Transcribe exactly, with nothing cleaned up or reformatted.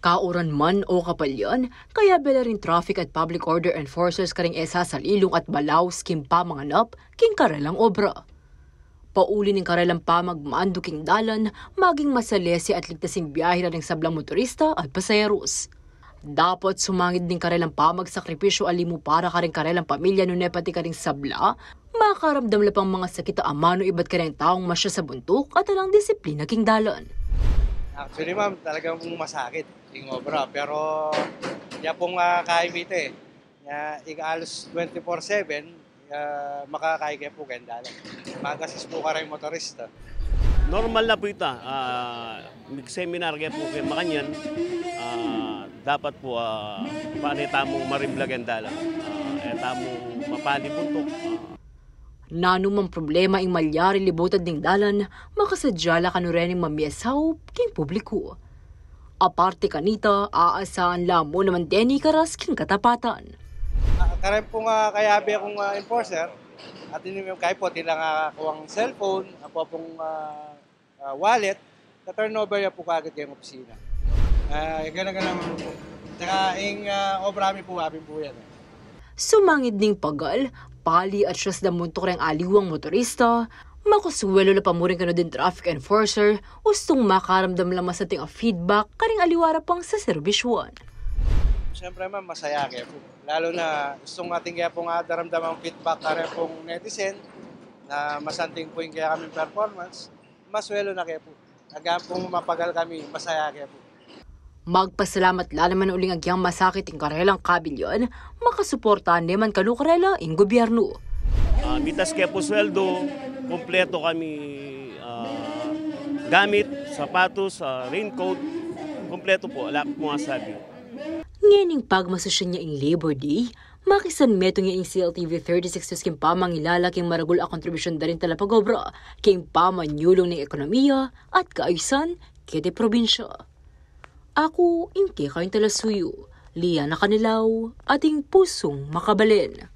Kauran man o kapalyan, kayabe la ring traffic at public order enforcers karing e sasalilung at balaus king pamanganap king karelang obra. Pauli ning karelang pamagmandu king dalan, maging masalese at ligtas ing biyahe da ring sablang motorista at pasaheros. Dapat sumangid ning karelang pamagsakripisyu alimu para karing karelang pamilya nune pati karing sabla, makaramdam la pang mangasakit a amanu ibat kareng taung masya sa buntuk at alang disiplina king dalan. Actually, ma'am, talagang masakit ing obra. Pero, ya pong, ah, kaimite, ya, ig alos twenty-four seven, ah, makakaige po keng dalan. Magasis po kareng motorista. Normal na po ita. Ah, mig-seminar ke po keng makanyan. Ah, dapat po, ah, pane tamung maribla keng dalan. Ah, e tamung mapali buntuk. Ah, Nanu mang problema ing malyari libutad ning dalan, makasadya la kanu rening mamiesaup king publiku. Aparte kanita, aasahan la mu naman deni karas king katapatan. Ah, kareng pung, ah, kayabe kung, ah, enforcer, at ini kaya po, tila nga kuwang cellphone, apo pong, ah, ah, wallet, ta-turnover ya po kagad keng opisina. Ah, gana-gana mo po. Tsaka ing, ah, obra mi po, amin po yan, eh. Sumangid ning pagal, pali at siyas da muntuk reng aliwang motorista, makasuwelo la pa mu rin kanu ding traffic enforcer, ustung makaramdam la masanting a feedback karing aliwa ra pang seserbisyuan. Siyempre, ma'am, masaya ke po. Lalo na ustung atin ke pong daramdamang feedback kareng pung netizen na masanting po ing kaya kaming performance. Maswelo na ke po. Agyang pung mapagal kami, masaya ke po. Magpasalamat la naman uling agyang masakit ing karelang kabilyan, makasuporta ne man kanu karela ing gobyernu. Ah, mitas ke po sweldo, kompleto kami, ah, gamit, sapatos, ah, raincoat, kompleto po, ala po masabi. Ngening pagmasusyan ne ing Labor Day, makisanmetung ya ing C L T V thirty-six News king pamangilala king maragul a kontribusyun da ring talapagobra king pamanyulung ning ekonomiya at kaayusan keti probinsya. Aku ing kekayung talasuyu, Liana Canilaw, ating pusung makabalen.